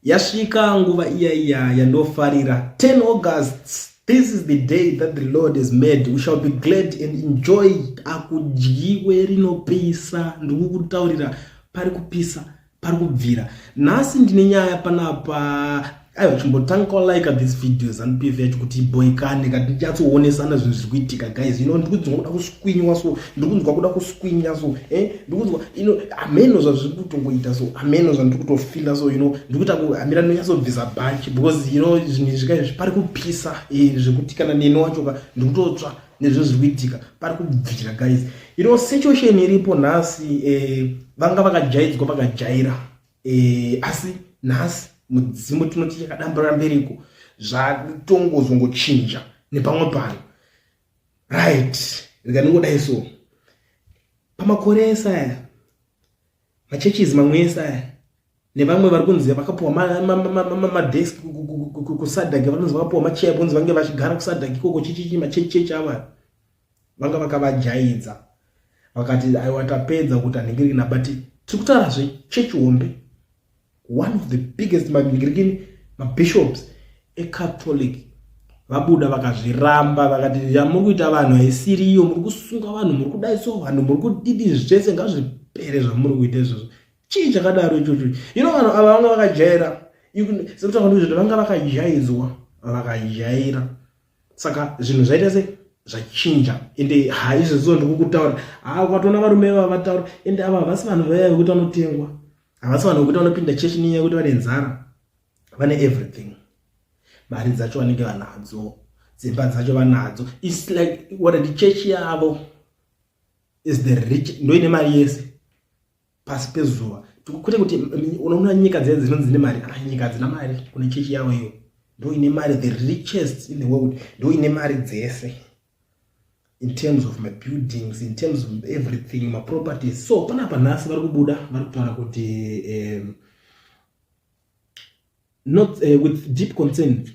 Yasvika nguva iya iya yandofarira 10 August. This is the day that the Lord has made. We shall be glad and enjoy. Akudyiwe rinopisa. Ndikukutaurira pari kupisa, pari kubvira. Nhasi ndine nyaya panapa. Aiwa, chimbotanga like this video ZANU-PF yacho kuti iboikane kati tichatoonesana zvinhu zviri kuitika, guys. Ndiri kunzwa kuda kuswinywa, so ndiri kunzwa kuda kuswinya, so ndiri kunzwa ameno zvazviri kutongoita, so ameno zvandiri kutofila, so ndiri kuita amira ndinonyatsobvisa bhachi because zvinhu izvi kaizvi pari kupisa zvekuti kana neni wacho ka ndiri kutotsva nezvinhu zviri kuitika. Pari kubvira, guys. Situation iripo nhasi, vanga vakajaidzwa, vakajaira, asi nhasi mudzimu tinoti yakadambura mbereko, zvatongozongochinja nepamwe pano, right? Rikandingodai so, pamakore ese aya, machurches mamwe ese aya nevamwe vari kunzi vakapiwa madesk kuSADC, vanonzi vakapiwa macheya kunzi vange vachigara kuSADC ikoko, chichichi, machechi ava vanga vakavajaidza, vakati aiwa, tapedza kuti hanhingiriki nabati. Tiri kutaura zvechechi hombe, one of the biggest manhingirikini, mabishops eCatholic vabuda vakazviramba, vakati yamuri kuita vanhu haisiriyo, muri kusunga vanhu, muri kudai, so vanhu muri kudidi, zvese ngazvipere zvamuri kuita izvozvo. Chii chakadaro ichocho? Vanhu ava vanga vakajaira, sekutaura ndizvo, vanga vakajaidzwa, vakajaira, saka zvinhu zvaita se zvachinja. Ende haizvozvo ndikukutaura, ha, ukatoona varume ava vataura, ende ava havasi vanhu vaya vekuti vanotengwa, havasi vanhu vekuti vanopinda chechi nenyaya yekuti vane nzara. Vane everything, mari dzacho vanenge vanadzo, dzimba dzacho vanadzo. It's like what chechi yavo is the rich, ndoine mari yese pasi pezuva. Kwete kuti unoona nyika dziya dzinonzi dzine mari, kana nyika dzina mari, kune chechi yavo iyo ndo ine mari, the richest in the world, ndo ine mari dzese in terms of mabuildings, in terms of everything, maproperties. So panapa nhasi vari kubuda, vari kutaura kuti not with deep concern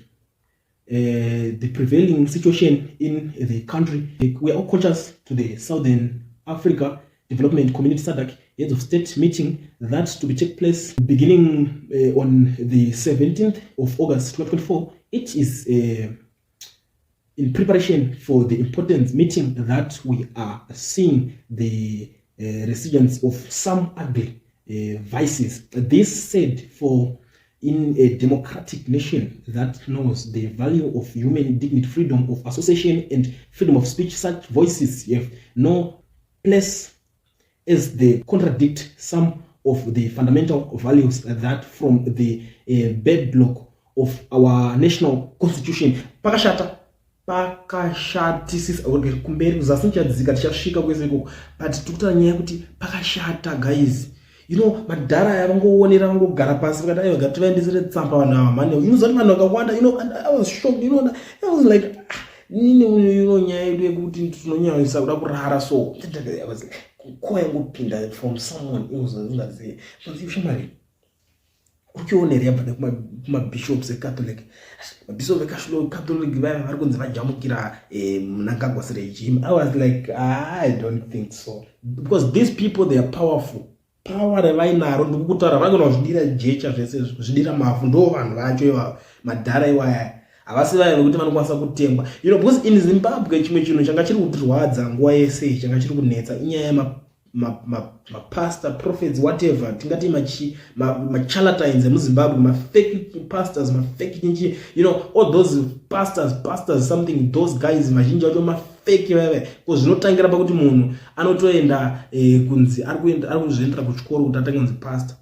the prevailing situation in the country. We are all conscious to the Southern Africa Development Community, SADC, heads of state meeting that to be take place beginning on the 17th of August 2024. It is in preparation for the important meeting that we are seeing the resurgence of some ugly vices. This said, for in a democratic nation that knows the value of human dignity, freedom of association, and freedom of speech, such voices have no place as they contradict some of the fundamental values that form the bedrock of our national constitution. Pakashata, pakashatisisa kumberi kuzasi, nichadzika, tichasvika kwese ikoko, but tiri kutaura nyaya yekuti pakashata, guys. Madhara aya vangoonera, vangogara pasi, vakati aiwa, gativaendesere tsamba vanhu ava mane. Unoziva kuti vanhu vakawanda, and I was shocked. I was like, ah, nini, nyaya yedu yekuti tinonyanyisa kuda kurara, so I was like, koyangopinda from someone else ungazive, shamwari, uchionera yabva kumabishops eCatholic. Mabishop eCatholic vaya vari kunzi vajamukira Mnangagwa's regime. I was like, I don't think so, because these people, they are powerful. Power revainaro, ndikukutaura, vanogona kuzvidira jecha zvese, kuzvidira mavhu. Ndo vanhu vacho ivavo, madhara iwaya, havasi vaya vekuti vanokwanisa kutengwa, because in Zimbabwe chimwe chinhu changa chiri kutirwadza nguva yese, changa chiri kunetsa, inyaya yemapastor, prophets, whatever tingati macharlatans emuZimbabwe, mafake pastors, mafake chinchi, all those pastors, pastors something, those guys, mazhinji acho mafake vaiva ko. Zvinotangira pakuti munhu anotoenda kunzi ari kuzviendera kuchikoro kuti atange kunzi pastor.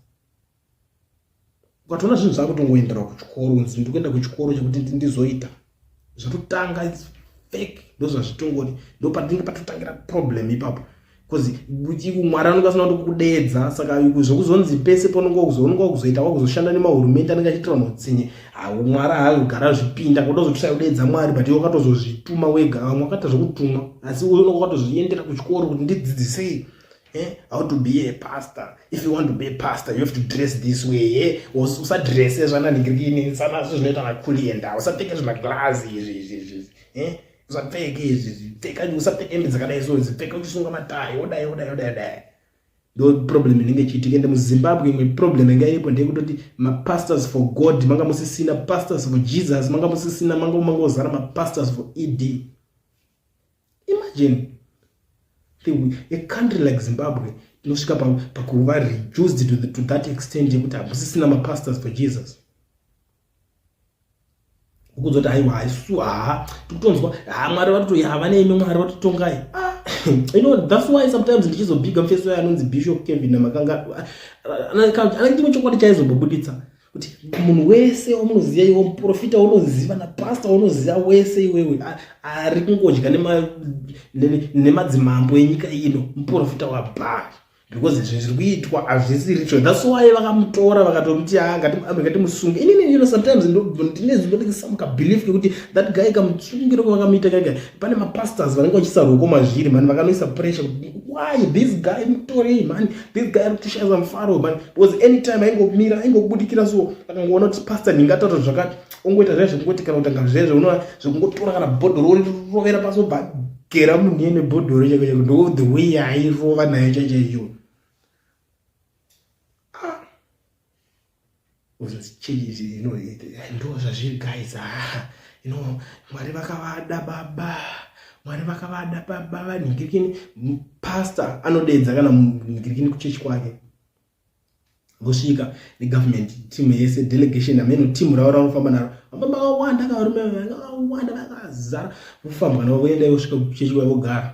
Ukatoona zvinhu zvakutongoendera kuchikoro, kunzi ndiri kuenda kuchikoro chekuti ndizoita, zvatotanga, it's fake. Ndo zvazvitongori, ndo patinenge patotangira problem ipapo, because Mwari anonge asina kutokudedza. Saka zvokuzonzi pese paunonge kuzoita, wakuzoshanda nemahurumende anenge achiitira vanhu utsinye, Mwari haagara zvipinda kuda kuzotisai kudedza Mwari, but iwe wakatozozvituma wega. Vamwe wakaita zvekutuma, asi unonge wakatozviendera kuchikoro kuti ndidzidzisei how to be a pastor. If you want to be a pastor, you have to dress this way. Usadresse zvananhingirikini sanazvo zvinoita nakulienda, usapfeke zvimaglazi izvi izvi izvi, usapfeke izvi, pfeka, usapfeke hembe dzakadai, so pfeka uchisunga matai, wodai, wodai, wodai, wodai. Ndo problem inenge ichiitika. Ende muZimbabwe imwe problem yanga iripo ndeyekutoti mapastors for God manga musisina, pastors for Jesus manga musisina, manga mangozara mapastors for ED. Imagine a country like Zimbabwe tinosvika pakuva reduced to that extent yekuti hamusisina mapastors for Jesus. Ukuzoti aiwa, haisu, haa, tikutonzwa, haa, Mwari varito, hava neimi, Mwari vatotongai. Ah, that's why sometimes ndichizobhiga mufeso yayo anonzi Bishop Kevin naMakanga. Ana chimwe chokwadi chaizombobuditsa kuti munhu wese wamunoziva iwe, muprofita waunoziva napasta waunoziva wese iwewe ari kungodya nemadzimambo enyika ino, muprofita waBhaari, because zvinhu zviri kuitwa hazvisiri true. That's why vakamutora, vakatomuti, ah, ngatimusunge. Inini, sometimes ndine zinodikisa kabelief kekuti that guy, kamusungiro kwavakamuita kaga, pane mapastors vanenge vachiisa ruoko mazviri mani, vakanoisa pressure kuti why this guy, mutorei mani, this guy ari kutoshayisa mufaro mani, because anytime aingomira, aingobudikira, so akangoona kuti pastor ndingataura zvakati, ongoita zviya zvekungoti kana kutanga zvezvo unoona zvekungotora kana bhodhoro, orirovera pasi, obva gera munhu iye nebhodhoro chako chako. Ndo the way yaairova nayo chaichaiyo. Ah. Ndo zvazviri, guys. Ah, Mwari vakavada baba, Mwari vakavada baba vanhingirikini. Pastor anodedza kana munhingirikini kuchechi kwake, vosvika negovernment team yese, delegation, ameno team ravo ravanofamba naro, vafamba vakawanda kavarume vakawanda vakazara, vofambwa navo, voenda, vosvika kuchechi kwavo, vogara.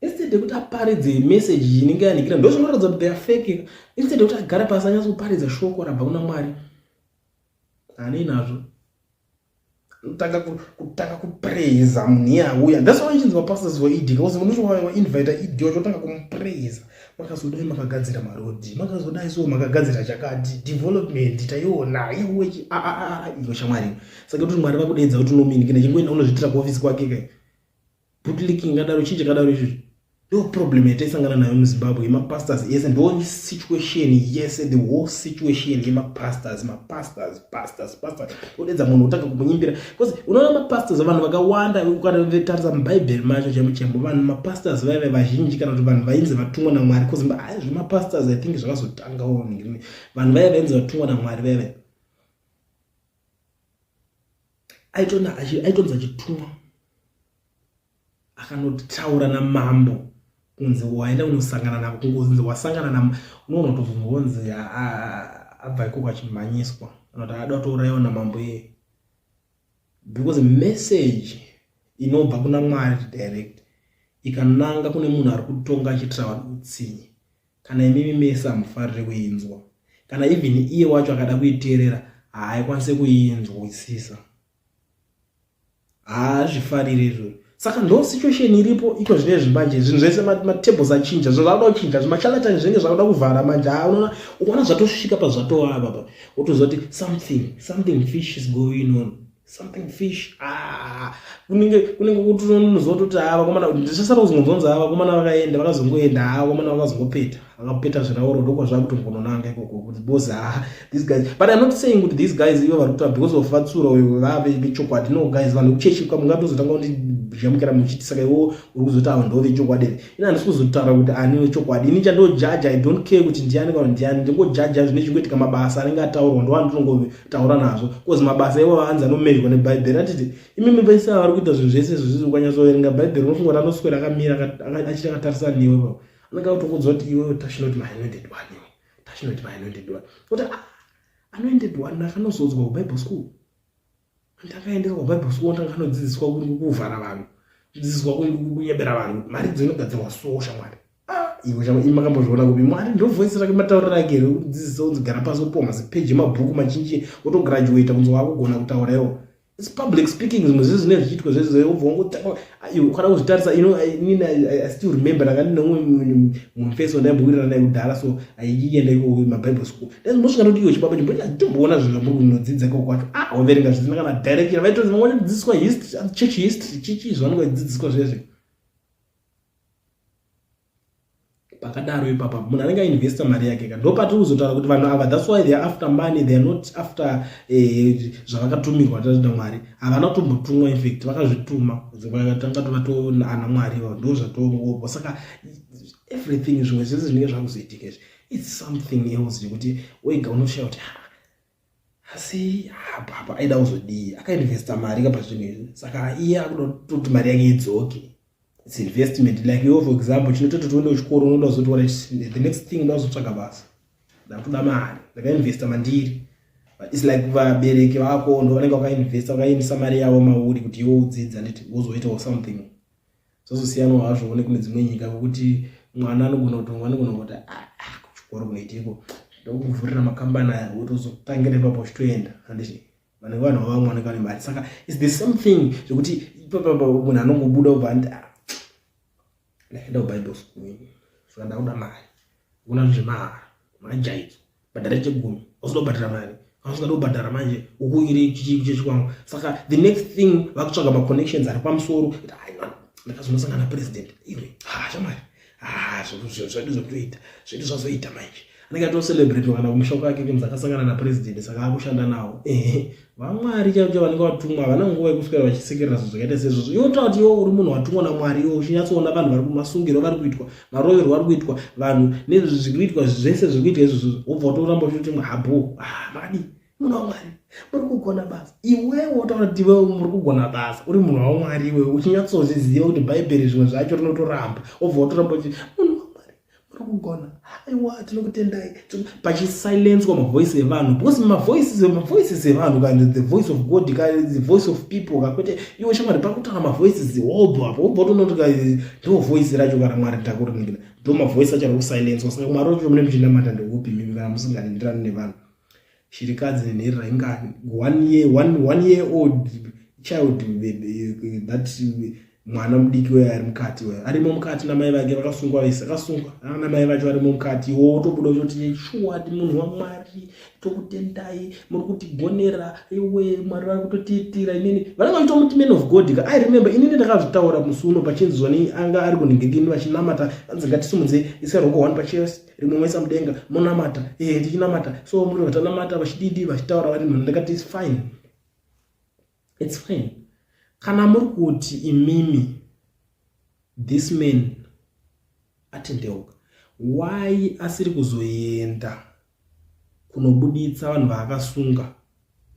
Instead yekuti aparidze message inenge yanikira, ndo zvinoratidza kuti they are fake. Instead yekuti agare pasi anyatsokuparidza shoko rabva kuna Mwari, hanei nazvo, anotanga kutanga kupraisa munhu iye auya. That's why ichinzi mapastors for ED, because unoti wainvita ED wacho, otanga kumupraisa: makazodai, makagadzira marodhi, makazodai, so makagadzira chakati, development taiona iwechi. Iwe shamwari, saka kuti Mwari vakudedza kuti unominikina, chingoenda unozviitira kuofisi kwake kai, bootlicking ngadaro, chii chakadaro izvozvo. Ndo problem yataisangana nayo muZimbabwe yemapastors ese, ndo situation yese, the whole situation yemapastors, mapastors, pastors, pastors. Odedza munhu, otanga kumunyimbira, because unoona mapastors, vanhu vakawanda, ukatarisa mubhaibheri macho chaimo chaimo, vanhu mapastors vaive vazhinji, kana kuti vanhu vainzi vatumwa naMwari, because zvemapastors I think zvakazotangawo vanhu vaive vainzi vatumwa naMwari, vaive aitonzi achitumwa, akanotaura namambo kunzi waenda kunosangana navo, kungonzi wasangana nam, unoona kutobvunza, abva ikoko achimhanyiswa, anoti ada kutourayiwa namambo iyeye, because message inobva kuna Mwari direct ikananga kune munhu ari kutonga achiitira vanhu utsinye, kana imimi mese hamufariri kuinzwa, kana even iye wacho akada kuiteerera haaikwanisi kuinzwisisa, haazvifariri izvozvo. Saka ndo situation iripo iko zvinezvi manje. Zvinhu zvese, matables achinja, zvinhu zvakuda kuchinja, zvimacharlatani zvinenge zvakuda kuvhara manje. Ha, unoona, ukaona zvatosvika pazvatova apa, wotoziva kuti something fish is going on, something fish. Ah, kunenge kuti unoziva kutoti ha, vakomana, ndisasara kuzongonzonza, ha, vakomana vakaenda, vakazongoenda, ha, vakomana vakazongopeta, vakapeta zvirauro, ndokwazvakutongononanga ikoko kuti because, ha, these guys. But I'm not saying kuti these guys ivo vari kutaura because of vatsura uyo vave vechokwadi. No, guys, vanhu vekuchechi mungатozotanga kundijamukira muchiti saka iwo uri kuzoti avo ndo vechokwadi. Ini handisi kuzotaura kuti ani wechokwadi. Ini chandojaja, I don't care kuti ndiani kana ndiani, ndingojaja zvine chingoitika, mabasa anenge ataurwa ndo andinongotaura nazvo, because mabasa ivo anzi anomezhwa nebhaibheri. Atiti imimi vese vari kuita zvinhu zvese izvo, ukanyatsoverenga Bhaibheri unofunga kuti anoswera akamira achiti akatarisa newe baba, anenge akutokuudza kuti iwewe touch not my anointed one, iwe touch not my anointed one, kuti ah, anointed one akanozodzwa kuBible school, ndakaendeswa kuBible school, ndakanodzidziswa kuvhara vanhu, kudzidziswa kunyebera vanhu mari dzinogadzirwa. So shamwari, ah, iwe shamwari, imi makambozviona kupi? Mwari ndo voice rake, matauriro ake here kudzidzisa kunzi gara pasi, upiwa mazipeji emabhuku machinji, wotograduata kunzi wakugona kutaura iwo? It's public speaking, zvimwe zvezvo zvinenge zvichiitwa zvezvo, ubva wangotanga ukada kuzvitarisa. Inini I still remember ndanga ndine umwe mufeso wandaimbowirira naye kudhara, so aienda ikoko maBible school. Ndaimbosvika ndoti, iwe chibaba, chimboona zvinhu zvamuri kunodzidza ikoko kwacho. Ah, waverenga zvisina kana direction. Vaitozi vamwe vachidzidziswa history, church history, chichi zvavanenge vachidzidziswa zvezve. Pakadaro ipapa munhu anenge ainvesta mari yake ka. Ndo patiri kuzotaura kuti vanhu ava, that's why they are after money, they are not after zvavakatumirwa tatida Mwari. Havana kutombotumwa, infact vakazvituma, vakatanga tovato ana Mwari ivavo, ndo zvatongopo. Saka Everything zvimwe zvese zvinenge zvakuzoitika izvi, it's something else yekuti wega unoshaya kuti asi apa apa aida kuzodii. Akainvesta mari ka pazvinhu izvi, saka iye akuda kutoti mari yake idzoke. It's investment. Like iwe, for example, chinototi tiende kuchikoro, unoda kuzotora the next thing, unoda kuzotsvaga basa, ndakutoda mari, ndakainvesta mandiri. But it's like vabereki vako ndo vanenge vakainvesta, vakaendesa mari yavo mauri kuti iwe udzidza, nditi wozoitawo something. Zvazosiyanawo hazvo nekune dzimwe nyika kwekuti mwana anogona kuti anogona kuti, "Ah, ah, kuchikoro kunoitiko, ndokuvhurira makambani aya," wotozotangira ipapo uchitoenda, handiti? Vanenge vanhu vavamwe vanenge vane mari. Saka it's the same thing zvekuti ipapapa munhu anongobuda ubva andi, "Ah, ndaenda kuBible school, saka ndakuda mari." Kuna zvemahara makajaidzwa, bhadhara chegumi, usida kubhadhara mari. Kana usingada kubhadhara manje, ukuiri chichi kwangu. Saka the next thing vakutsvaga maconnections ari pamusoro kuti, "Aiwa, ndakazonosangana napresident iwe." Ha, shamwari, zvedu zvokutoita zvedu zvazoita manje. Anenge atocelebrate kana kumusha kwake kunzi akasangana napresident, saka akushanda nawo. Ehe, vamwari chaivo chaivo vanenge vatumwa havana nguva yekuswera vachisekerera zvinhu zvakaita seizvozvo. Iwe utaura kuti iwe uri munhu watumwa naMwari, iwe uchinyatsoona vanhu vari kumasungiro vari kuitwa, maroverwo ari kuitwa vanhu, nezviri kuitwa zvese zviri kuitwa izvozvo, wobva watoramba uchiti, "Habo, makadii, munhu waMwari, muri kugona basa." Iwewe wotaura kuti iwewe muri kugona basa, uri munhu waMwari, iwewe uchinyatsozviziva kuti Bhaibheri zvimwe zvacho rinotoramba, wobva watoramba uchi, "Munhu waMwari, muri kugona, aiwa, tinokutendai," pachisilencwa mavoice evanhu, because mavoices evanhu kana the voice of God ka, the voice of people ka. Kwete iwe shamwari, pakutaura mavoices wobva apo, wobva utonoti ka ndo voice racho kana Mwari takuriningira, ndo mavoice acho ari kusilencwa. Saka Mwari wacho mune muchinamata ndeupi mimi kana musingaenderani nevanhu? Shirikadzi nenherera ingani, 1 year old child, that mwana mudiki weyo ari mukati, weyo arimo mukati namai vake vakasungwa vese, akasungwa namai vacho varimo mukati. Iwo wotobuda uchoti, "Shuwa, munhu waMwari, tokutendai, muri kutigonera, iwe Mwari vari kutotiitira." Inini vanenge vachitomuti man of God ka. I remember inini ndakazvitaura musi uno pachinzwa ni anga ari kunhingirikini vachinamata, vanzi, "Ngatisimudze, isai ruoko one pachest, rimwe moisa mudenga, monamata." Tichinamata so, muri vatanamata vachididi vachitaura vari munhu. Ndakati, "It's fine, it's fine." Kana muri kuti imimi this man atendeuka, why asiri kuzoenda kunobuditsa vanhu vaakasunga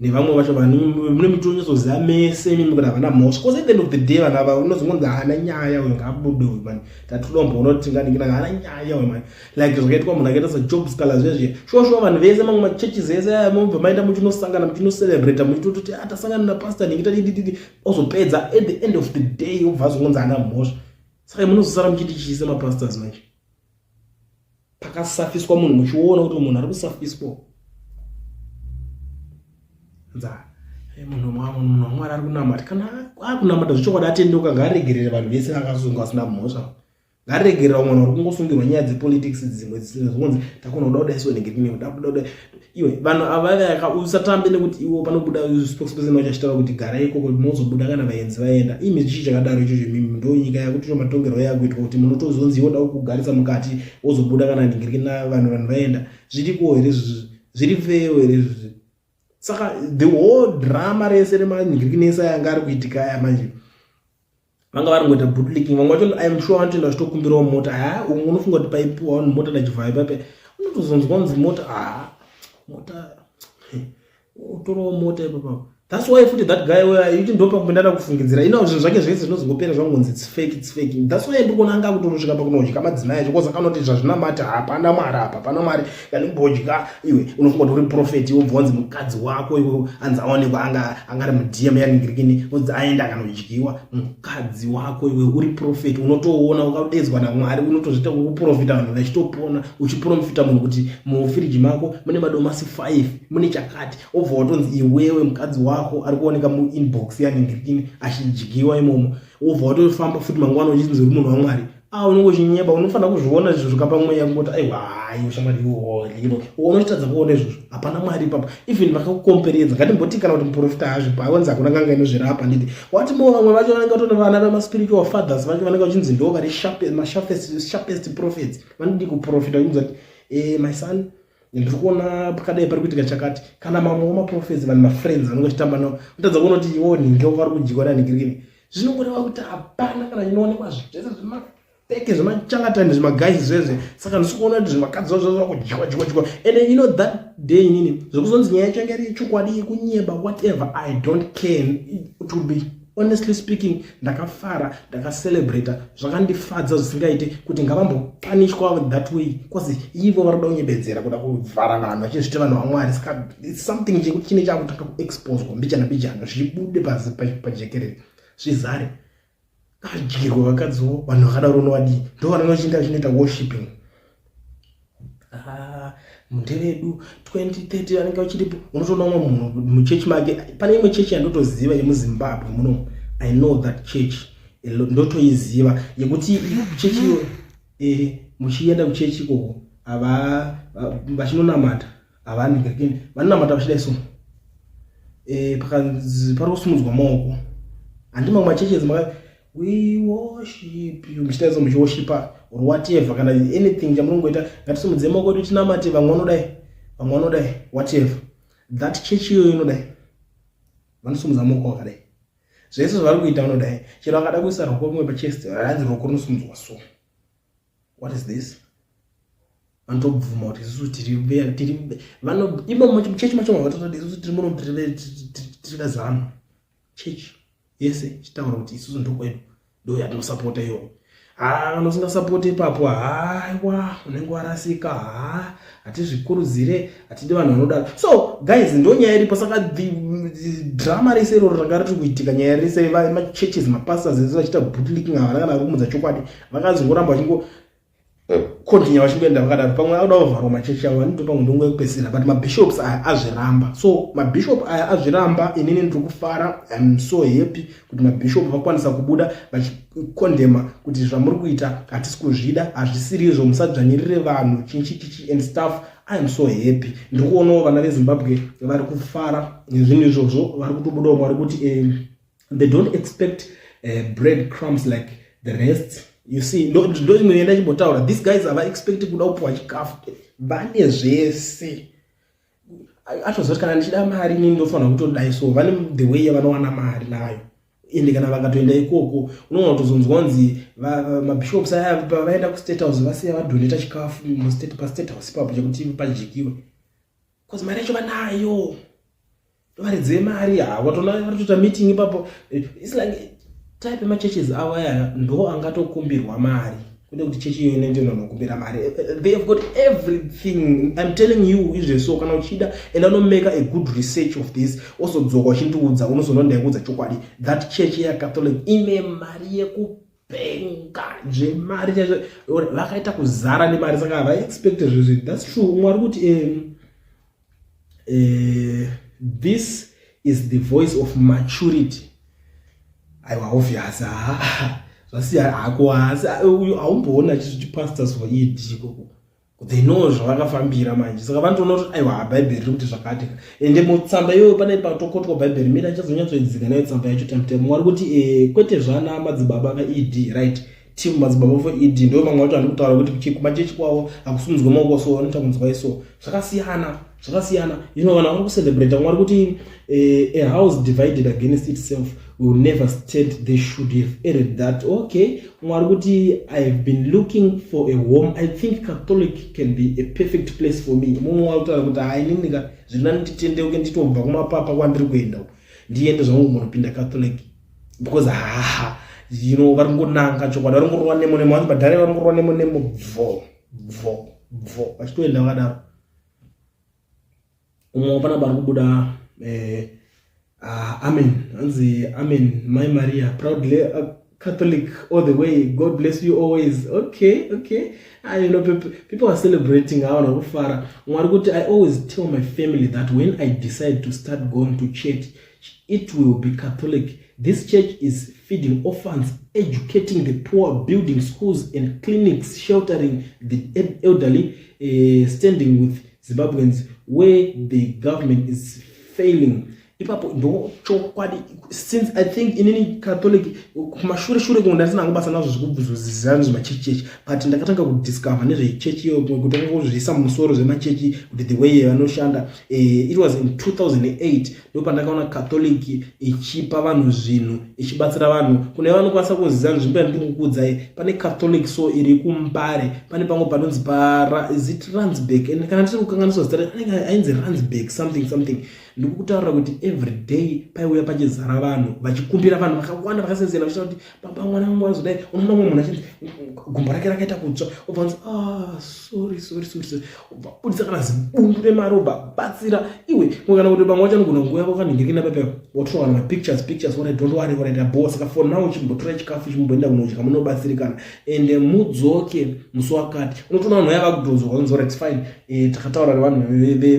nevamwe vacho mune mitonyatsoziva mese imimi kuti havana mhosva? Because at the end of the day, vanhu ava unozongonzi haana nyaya uyo, ngaabude uyu mani, tatidomboona kuti tinganingira, haana nyaya uyu mani. Like zvakaitwa munhu akaita saJob Sikhala zvezve, shuwa shuwa vanhu vese, mamwe machurches ese aya, mobva maenda muchinosangana, muchinocelebrata, muchitototi, "Ah, tasangana napastor ningi, tadidididi." Ozopedza, at the end of the day obva azongonzi haana mhosva. Saka munozosara muchiti chii semapastors manje pakasafiswa munhu, muchiona kuti munhu ari kusafiswa? Nza munhu waMwari ari kunamata, kana akunamata zvechokwadi, atendeuka, ngaaregerere vanhu vese vakasungwa vasina mhosva. Ngaaregerera vamwe vanhu vari kungosungirwa nyaya dzepolitics dzimwe zvinonzi takona kuda kudai, so nenge kuda kuda. Iwe, vanhu ava vayaka, usatambe nekuti iwo panobuda spokesperson wacho achitaura kuti, "Garai ikoko, mozobuda kana vaenzi vaenda." Imi, chii chakadaro ichocho? Mimi ndo nyika yakuti matongerwo yakuitwa kuti munotozonzi iwo da kugarisa mukati, wozobuda kana ningirikina vanhu vaenda. Zviriko here izvozvo? Zviri fair here izvozvo? Saka the whole drama rese remanhingirikinesa yanga ari kuitika aya manje, vanga vari ngoita bootlicking. Vamwe vacho, I'm sure, vanotoenda vachitokumbirawo mota. Ha, umwe unofunga kuti paipiwa vanhu mota nachivhayo pape, unotozonzwa kunzi mota, ha, mota, utorawo mota ipapapo. That's why futi that guy where iti ndo pakupindana kufungidzira ino zvinhu zvake zvese zvinozongopera zvangonzi it's fake, it's fake. That's why ndikuona anga kutonosvika pakunodya madzimai acho, cause akanoti zvazvinamata, hapana Mwari apa, hapana Mwari. Kanimbodya iwe, unofunga kuti uri prophet, wobva wanzi mukadzi wako iwe anzi aonekwa anga angari muDM yaningirikini, onzi aenda akanodyiwa mukadzi wako. Iwe uri prophet, unotoona ukadedzwa naMwari, unotozviita kuprofita vanhu vachitopona, uchiprofita munhu kuti mufiriji mako mune madomasi 5, mune chakati, obva watonzi iwewe mukadzi wako ari kuoneka muinbox yaningirikini achidyiwa imomo, wobva watofamba futi mangwana uchinzi uri munhu waMwari. A, unenge uchinyeba. Unofanira kuzviona izvo zvikapa mweya kungoti, "Aiwa, iwe shamwari, iwo unochitadza kuona izvozvo." Hapana Mwari ipapo. Even vakakukomperedza, ngatimboti kana kuti muprofita hazvipo, awanzi hakuna nganga inozvirapa, nditi wati mo vamwe vacho vanenge vatone vana vemaspiritual fathers vacho vanenge vachinzi ndo vari masharpest prophets, vanodi kuprofita vachinzi kuti, "My son, ndiri kuona pakadai pari kuitika chakati." Kana mamwewo maprophets, vanhu mafriends vanenge vachitamba navo, unotadza kuona kuti iwo nhinge vari kudyiwa nanhingirikini? Zvinongoreva kuti hapana kana chinoonekwa, zvese zvema Peke zvemachangatani zvemagais zvezve. Saka ndisi kuona kuti zvevakadzi vazvo zvakudyiwa dyiwa dyiwa. And you know that day inini zvekuzonzi nyaya yacho yanga iri yechokwadi, yekunyeba, whatever, I don't care. It would be, honestly speaking, ndakafara, ndakacelebrata, zvakandifadza zvisingaite kuti ngavambopanishwa that way, cause ivo vari kuda kunyebedzera, kuda kuvhara vanhu vachizviti vanhu vaMwari. Saka it's something chekuti chine chakutanga kuexposwa mbijana mbijana, zvichibude pajekerere, zvizare. Kadyirwa vakadziwo vanhu vakadaro, unovadii? Ndo vanonochinda vachinoita worshipping. Ah, mundevedu 2030 vanenge vachiripo. Unotoona umwe munhu muchechi make. Pane imwe chechi yandotoziva yemuZimbabwe muno. I know that church, ndotoiziva, yekuti chechi iyo muchienda kuchechi ikoko, hava vachinonamata, havanigakini, vanonamata vachidai. So pakanzi pari kusimudzwa maoko, handi mamwe machurches maka "We worship you", muchidai so, muchiworshipa or whatever, kana anything chamunongoita, "Ngatisimudze maoko edu tinamate." Vamwe vanodai, vamwe vanodai, whatever. That church iyoyo inodai, vanosimudza maoko vakadai. Zvese zvavari kuita vanodai. Chero akada kuisa ruoko rumwe pachest, hanzi ruoko runosimudzwa. So what is this? Vanotobvuma kuti isusu tiri imo muchechi macho, mavatototi isusu tiri muno, tiri veZANU. Chechi yese ichitaura kuti isusu ndokwedu, ndo yatinosapota iyoyo. Ha, kana usingasapoti ipapo, haiwa, unenge warasika. Ha, hatizvikurudzire, hatidi vanhu vanodaro. So guys, ndo nyaya iripo. Saka the drama rese iroro ranga riri kuitika, nyaya rese, machurches, mapastors ese vachiita bootlicking, havana kana kumudza chokwadi. Vakazongoramba vachingo continue vachingoenda vakadaro. Pamwe akuda kuvharwa machechi avo, vanito pamwe ndonguva yekupedzisira. But mabishops aya azviramba. So mabishop aya azviramba. Inini ndiri kufara, I'm so happy kuti mabishop vakwanisa kubuda vachikondema kuti zvamuri kuita hatisi kuzvida, hazvisiri izvo, musadzvanyirire vanhu, chinchi chichi and stuff. I am so happy. Ndiri kuonawo vana veZimbabwe vari kufara nezvinhu izvozvo, vari kutobudawo vari kuti they don't expect bread crumbs like the rest. You see, ndo imwe yenda chimbotaura, these guys hava expect kuda kupiwa chikafu, vane zvese. Atoziva kuti kana ndichida mari inini ndofanira kutodai. So vane the way yavanowana mari nayo. Ende kana vakatoenda ikoko, unoona kutozonzwa kunzi mabishops aya pavaenda kuState House, vasiya vadonata chikafu paState House ipapo chekuti padyikiwe, because mari yacho vanayo, varidzi vemari. Watona varitoita meeting ipapo. It's like type yemachurches avo aya ndo angatokumbirwa mari, kwete kuti chechi iyo inoende nonokumbira mari. They have got everything, I'm telling you izveso. Kana uchida, enda unomake a good research of this, ozodzoka uchindiudza, unozoona ndaikuudza chokwadi. That church yaCatholic ine mari yekupenga, zvemari chaizvo, vakaita kuzara nemari. Saka havaexpect zvezvi. That's true. Umwe ari kuti "This is the voice of maturity." Aiwa, obvious, ha, zvasiya hako. Asi uyu haumboona achizviti pastors for ED ikoko. They know zvavakafambira manje. Saka vanotoona kuti aiwa, Bhaibheri riri kuti zvakati. Ende mutsamba iyoyo pane patokotwa Bhaibheri. Mira, achazonyatsoidzika nayo tsamba yacho tamutemo. Mwari kuti kwete zvana madzibaba vaED, right? Team Madzibaba for ED ndo mamwe acho andikutaura kuti kumachechi kwavo hakusunzwe maoko, so vanoita kunzwa iso. Zvakasiyana, zvakasiyana. Vanhu vari kucelebrata. Mwari kuti "A house divided against itself will never stand. They should have added that." Okay. Mwari kuti "I have been looking for a home. I think Catholic can be a perfect place for me." Mumwe wari kutaura kuti haininika zviri nani nditendeuke, nditobva kumapapa kwandiri kuenda, ndiende zvangu munopinda Catholic, because haha, vari kungonanga chokwadi, vari ngorova nemo nemo. Vanzi badhare vari ngorova nemo nemo, bvo bvo bvo, vachitoenda vakadaro. Umwe panapa ari kubuda amen, hanzi "Amen, Mai Maria, proudly Catholic all the way. God bless you always." Okay. People are celebrating, ava vanhu kufara. Mwari kuti "I always tell my family that when I decide to start going to church, it will be Catholic. This church is feeding orphans, educating the poor, building schools and clinics, sheltering the elderly, standing with Zimbabweans where the government is failing." Ipapo ndo chokwadi. Since, I think, inini Catholic kumashure shure kungu ndasina hangu basa nazvo zvekubvuzozizana zvemachechi chechi, but ndakatanga kudiscover nezvechechi iyo, kutanga kuzviisa mumusoro zvemachechi, kuti the way vanoshanda. It was in 2008 ndo pandakaona Catholic ichipa vanhu zvinhu, ichibatsira vanhu. Kune vanokwanisa kuziva nzvimbo yandiri kukuudzai, pane Catholic so iri kuMbare, pane pamwe panonzi para, is it Ransburg? And kana ndiri kukanganiswa zita, anenge ainzi Ransburg something something. Ndikukutaurira kuti every day paiuya pachizara vanhu vachikumbira, vanhu vakawanda vakasiyana, vachitaura kuti, "Baba, mwana wangu anozodai." Unoona mumwe munhu achinzi gumbo rake rakaita kutsva, obva anzi, "Ah, sorry, sorry, sorry, sorry," obva budisa kana zibundu remari, obva batsira iwe. Kana kuti vamwe vacho anogona nguva yavo kanhingirikina pepe, watora kana mapictures pictures, alright, don't worry, alright, abo. Saka for now chimbotora chikafu, chimboenda kunodya, munobatsirikana, and mudzoke musi wakati. Unotoona vanhu vaya vakutozwa kunzi, "Alright, fine, takataura nevanhu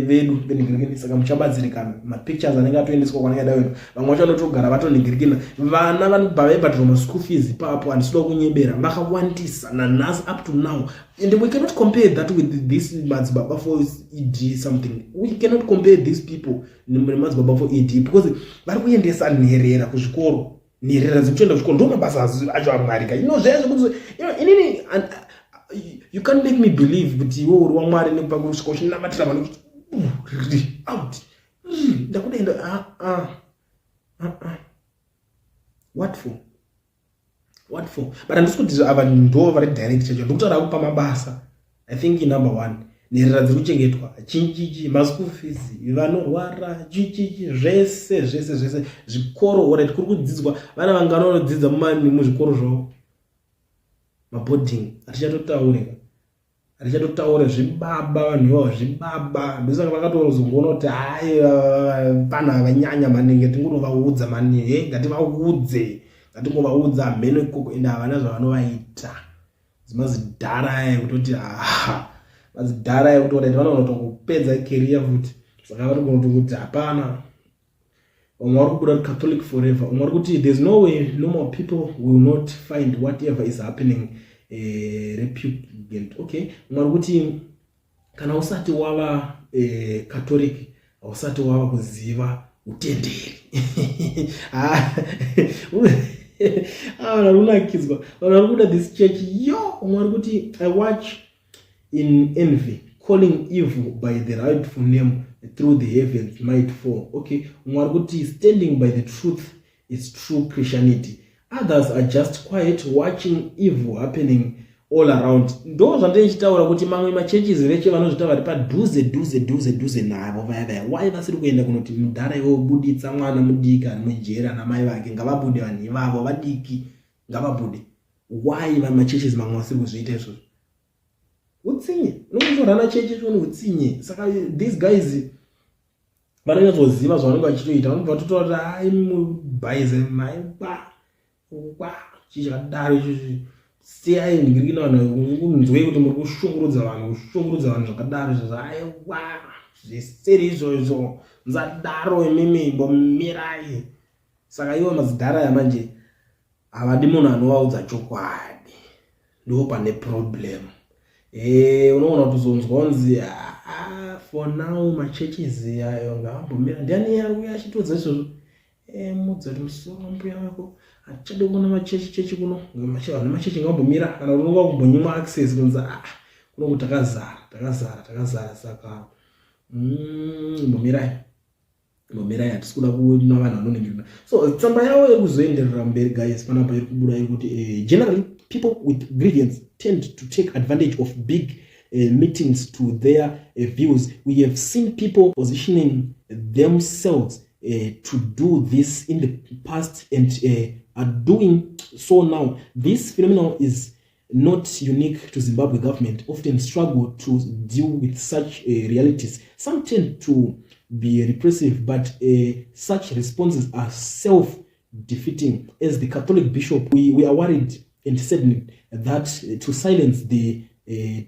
vedu venhingirikini, saka muchabatsirikana." Mapictures anenge atoendeswa kwanenge ada kuenda. Vamwe vacho vanotogara vatonhingirikina, vana vanobva vaibhadhirwa maschool fees ipapo. Handisida kunyebera, vakawandisa nanhasi, up to now. And we cannot compare that with this madzibaba for ED something. We cannot compare these people nemadzibaba for ED, because vari kuendesa nherera kuzvikoro, nherera dzekutoenda kuzvikoro. Ndo mabasa acho aMwari ka. Ino zvezvo kuti inini, you can't make me believe kuti iwe uri waMwari nekupa kusvika uchinamatira vanhu out, ndakudaenda. Ah, ah, ah, ah. What for? What for? But handisi kuti ava ndo vari direct chacho. Ndikutaura kupa mabasa. I think number one, nherera dziri kuchengetwa, chichichi, maschool fees, vanorwara, chichichi, zvese zvese zvese, zvikoro. Alright, kuri kudzidzwa, vana vangani vanodzidza muzvikoro zvavo? Maboarding hatichatotaurika, hatichatotaure. Zvibaba, vanhu ivavo zvibaba. Ndosaka vakatozongoona kuti hai, vanhu vanyanya maningi, tingonovaudza mani. He, ngativaudze, ngatingovaudza mheno ikoko. Ende havana zvavanovaita, zimazidhara aya ekutoti, ha, mazidhara aya ekuti alright, vanogona kutongopedza career futi. Saka vari kunotokuti hapana. Vamwe vari kubuda Catholic forever. Umwe vari kuti, "There's no way normal people will not find whatever is happening repugnant." Okay, umwe vari kuti, "Kana usati wava Catholic, hausati wava kuziva utenderi." Ah, vanhu vari kunakidzwa, vanhu vari kuda this church yo. Umwe vari kuti, "I watch in envy, calling evil by the rightful name through the heavens might fall." Okay, umwe vari kuti, "Standing by the truth is true Christianity. Others are just quiet, watching evil happening all around." Ndo zvandinechitaura kuti mamwe machurches veche vanozvita vari padhuze dhuze dhuze dhuze navo vaya vaya, wai vasiri kuenda kunoti, "Mudhara iwo, buditsa mwana mudiki ari mujeri namai vake, ngavabude vanhu ivavo vadiki, ngavabude"? Why machurches mamwe vasiri kuzviita izvozvo? Utsinye. Unongotorana chechi chione utsinye. Saka these guys vanonyatsoziva zvavanenge vachitoita. Vanobva vatotaura kuti, "Hai, mubhaize maiwa wa chii chakadaro ichocho, siyai ndingirikina vanhu, kunzwei kuti muri kushungurudza vanhu, kushungurudza vanhu zvakadaro izvozvo. Aiwa, zvisiri izvozvo, musadaro imimi, mbomirai." Saka ivo mazidhara aya manje havadi munhu anovaudza chokwadi. Ndo pane problem. Unoona kutozonzwa kunzi, "Ah, for now machurches ayo ngaambomira." Ndiani auya achitiudza izvozvo? Mudza kuti musoro mbuya wako, hatichadi kuona machechi chechi kuno, vanhu machechi ngambomira. Kana kuti unonga kumbonyimwa access, kunzi, "Ah, kuno takazara, takazara, takazara, saka mbomirai, mbomirai, hatisi kuda kuona vanhu vanoningirira." So tsamba yavo iri kuzoenderera mberi, guys. Panapa iri kubuda iri kuti, "Generally, people with grievance tend to take advantage of big meetings to their views. We have seen people positioning themselves to do this in the past and are doing so now. This phenomenon is not unique to Zimbabwe. Government often struggle to deal with such realities. Some tend to be repressive, but such responses are self-defeating. As the Catholic bishop, we are worried and saddened that to silence the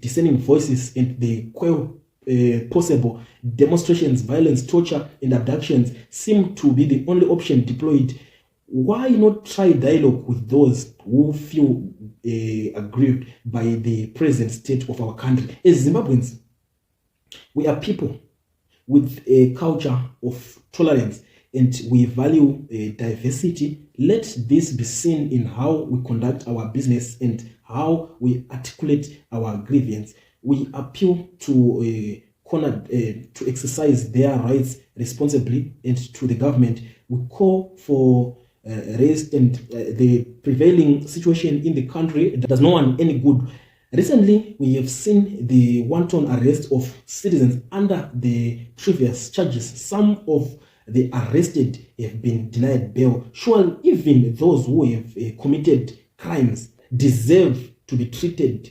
discerning voices and the quell possible demonstrations, violence, torture, and abductions seem to be the only option deployed. Why not try dialogue with those who feel aggrieved by the present state of our country? As Zimbabweans, we are people with a culture of tolerance and And we value diversity. Let this be seen in how we conduct our business and how we articulate our grievance. We appeal to cornered to exercise their rights responsibly and to the government. We call for rest and the prevailing situation in the country does no one any good. Recently, we have seen the wanton arrest of citizens under the previous charges. Some of the arrested have been denied bail. Surely, even those who have committed crimes deserve to be treated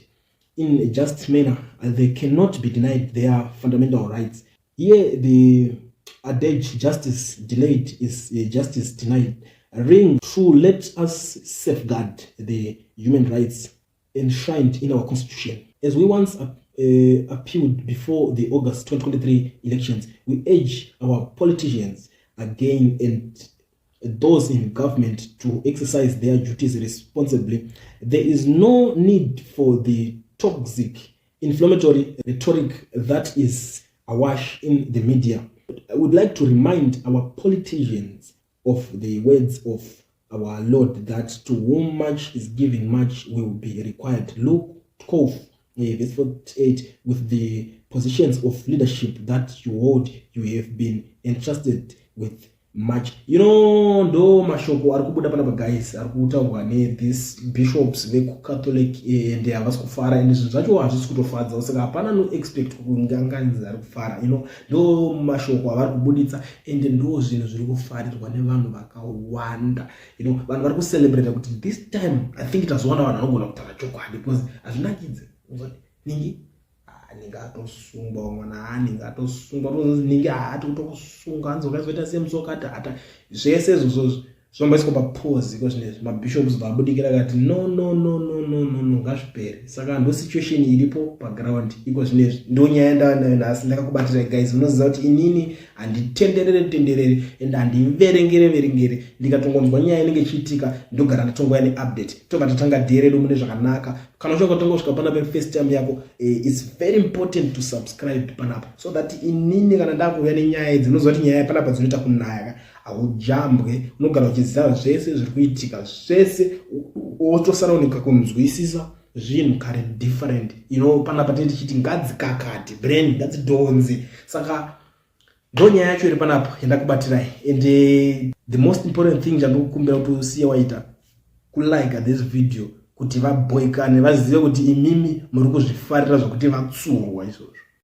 in a just manner. They cannot be denied their fundamental rights. Here, the adage "justice delayed is justice denied" ring true. Let us safeguard the human rights enshrined in our constitution. As we once appealed before the August 2023 elections, we urge our politicians again and those in government to exercise their duties responsibly. There is no need for the toxic, inflammatory rhetoric that is awash in the media. I would like to remind our politicians of the words of our Lord that to whom much is given, much will be required. Luke 12, verse 48. With the positions of leadership that you hold, you have been entrusted with much. Ndo mashoko ari kubuda panapa, guys, ari kutaurwa nethis bishops vekuCatholic, ende havasi kufara, ende zvinhu zvacho hazvisi kutofadza. Saka hapana no expect kunganganzi ari kufara. Ndo mashoko avari kubuditsa, ende ndo zvinhu zviri kufarirwa nevanhu vakawanda. Vanhu vari kucelebrata kuti this time I think tazowana vanhu vanogona kutaura chokwadi, because hazvinakidze ningi anenge atosungwa, mwana anenge atosungwa, ninge haati kutokusunga, hanzi ukazoita semusokati hata zvese izvozvozvo zvinomboiswa papause iko zvinezvi. Mabishops vabudikira kati, "No, no, no, no, no, no, no, ngazvipere." Saka ndo situation iripo paground iko zvinezvi. Ndo nyaya ndava nayo nhasi ndakakubatirai, guys. Unoziva kuti inini handitenderere tenderere and handiverengere verengere. Ndikatongonzwa nyaya inenge ichiitika, ndogara ndatongoya neupdate. Tobva tatanga day redu mune zvakanaka. Kana uchinge tongosvika panapa first time yako, it's very important to subscribe panapa so that inini kana ndakuuya nenyaya idzi, unoziva kuti nyaya panapa dzinoita kunaya, haujambwe. Unogara uchiziva zvese zviri kuitika zvese, wotosara unika kunzwisisa zvinhu kare different. Panapa tinenge tichiti ngadzikakati brain, ngadzidhonze. Saka ndo nyaya yacho iri panapa yandakubatirai. And the most important thing chandikukumbira kuti usiye waita kulike this video kuti vaboikane, vazive kuti imimi muri kuzvifarira zvokuti vatsurwa izvozvo.